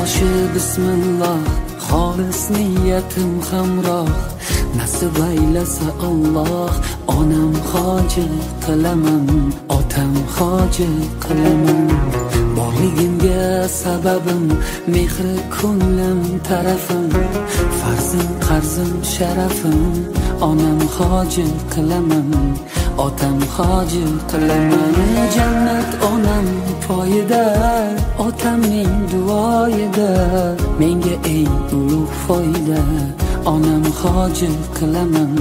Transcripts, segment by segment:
Boshi bismillah, xolis niyatim hamroh. Nasib aylasa Alloh, onam hoji qilaman, otam hoji qilaman. Borligimga sababim, mehri ko'nglim tarafim, farzim qarzim sharafim, onam hoji qilaman, otam hoji qilaman. Jannat onam poyida, otamning duoyida, menga eng ulug' foyda, onam hoji qilaman,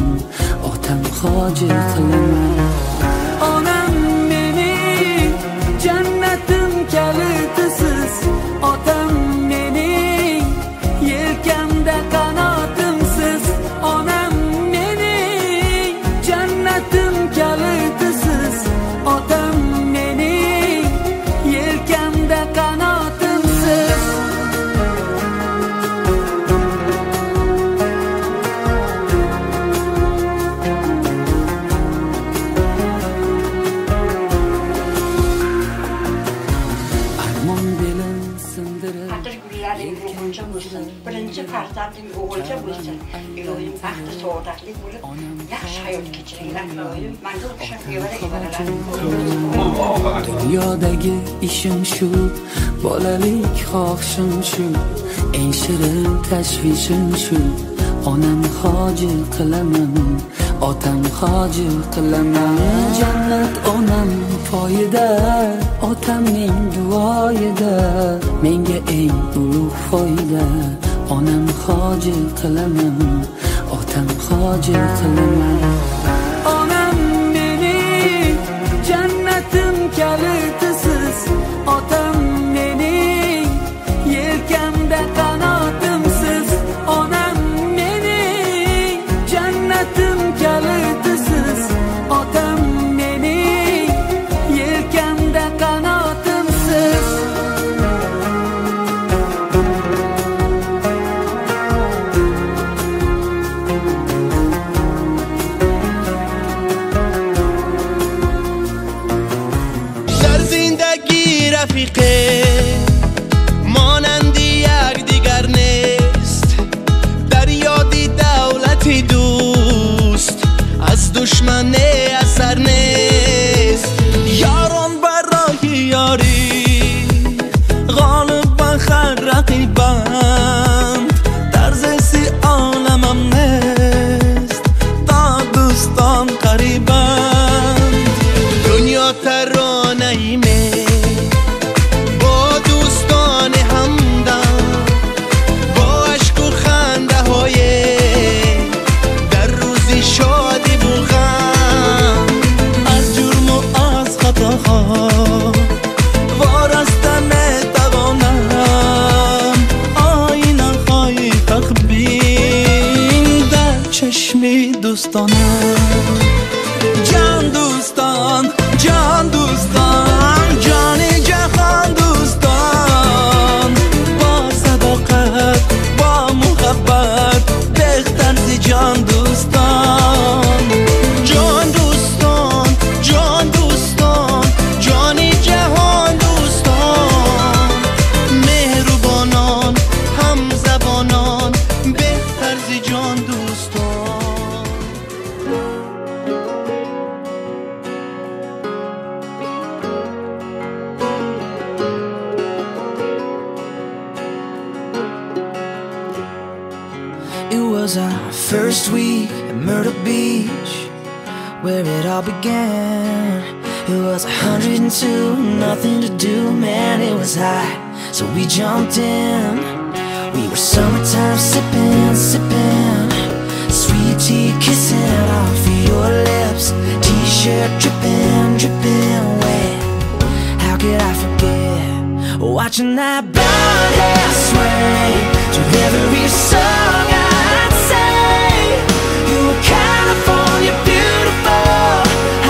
otam hoji qilaman. Onam mening jannatim kalitisiz, otam mening yelkamda qanotimsiz. Onam mening jannatim kalitisiz, otam mening yelkamda qanotimsiz. Birinchi farzandim o'g'ilcha bo'lsin, iloyim baxti saodatli bo'lib, yaxshi hayot kechiringlar, iloyim menga o'xshab evara-evaralarni. Dunyodagi ishim shu, bolalik xohishim shu, eng shirin tashvishim shu, onam hoji qilaman, otam hoji qilaman. Jannat onam poyida, otamning duoyida, menga eng ulug' foyda, onam hoji qilaman, otam hoji qilaman. Onam mening jannatim kalitisiz, otam mening yelkamda qanotimsiz. Onam mening jannatim kalitisiz, otam mening yelkamda qanotimsiz. در زندگی رفیقه مانند یک دیگر نیست، در یاد دولت دوست از دشمن اثر نیست. یاران برای یاری غالب و خر رقیبند، در زیست عالمم نیست تا دوستان قریبند. دنیا ترانه ایمه با دوستان همدم، با عشق و خنده های در روز شادی و غم، از جرم و از خطاها وارسته نتوانم، آینه های حق بین در چشم دوستانم. جان دوستان، جان دوستان، جان جهان دوستان، با صداقت با محبت بهتر ز جان دوستان. جان دوستان، جان دوستان، جان جهان دوستان، مهربانان هم زبانان بهتر ز جان دوستان. It was our first week at Myrtle Beach, where it all began. It was 102, nothing to do, man, it was hot, so we jumped in. We were summertime sipping, sipping, sweet tea kissing off of your lips, t-shirt dripping, dripping wet. How could I forget watching that blonde hair sway to every song I'd say? You were California beautiful.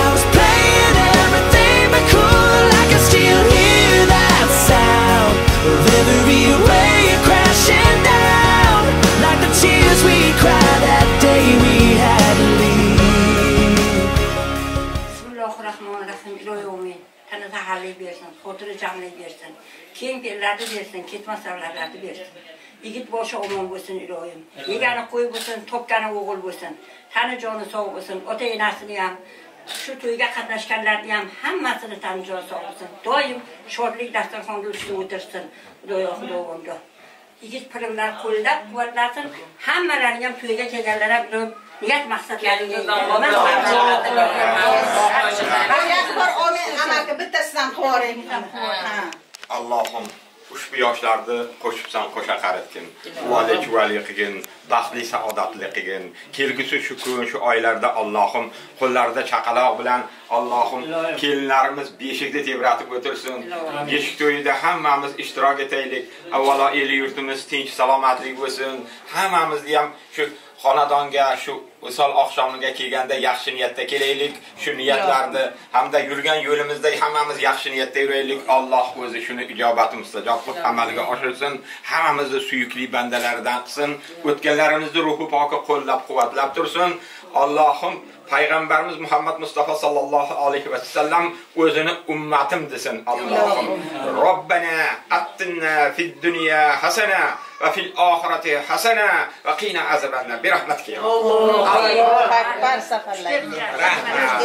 I was playing everything but cool. I can still hear that sound of every wave crashing down, like the tears we cried that day we had to leave. Bismillahirrahmanirrahim. Iloyim. Tana saharlik bersin, xotirjamlik bersin. Keng bellarni bersin, ketmas savlarni bersin. Yigit boshi omon bo'lsin iloyim. Yegani qo'y bo'lsin, topgani o'g'il bo'lsin. Tani joni sog' bo'lsin, ota-enasini ham, shu to'yga qatnashganlarni ham hammasini tani joni sog' bo'lsin. Doim shodlik dasturxonga ustida o'tirsin. Xudoyo Xudovonda. Yigit pirimlar qo'llab quvvatlasin, hammalarini ham to'yga kelganlar ham niyat maqsadlariga bor omin amaki bittasidan qilib. Allohim ushbu yoshlarni qo'shibsan qo'sha qaritgin, vali qilgin, baxtli saodatli qilgin. Kelgusi shu kun, shu oylarda Allohim qo'llarida chaqaloq bilan Allohim kelinlarimiz beshikda tebratib o'tirsin. Beshik to'yida hammamiz ishtirok etaylik. Avvalo el yurtimiz tinch salomatlik bo'lsin. Hammamizni ham shu xonadonga, shu visol oqshomiga kelganda yaxshi niyatda kelaylik. Shu niyatlarni hamda yurgan yo'limizda hammamiz yaxshi niyatda yuraylik. Alloh o'zi shuni ijobati mustajob qilib amalga oshirsin. Hammamizni suyukli bandalaridan qilsin. O'tganlarimizni ruhi poki qo'llab-quvvatlab tursin. Allohim payg'ambarimiz Muhammad Mustafa sallallohu alayhi va sallam o'zini ummatim desin. Allohim Robbana attina fid dunya hasana va fil oxirati hasana va qina azabannar bi rahmatika. Allohu akbar safarlar. Rahmat.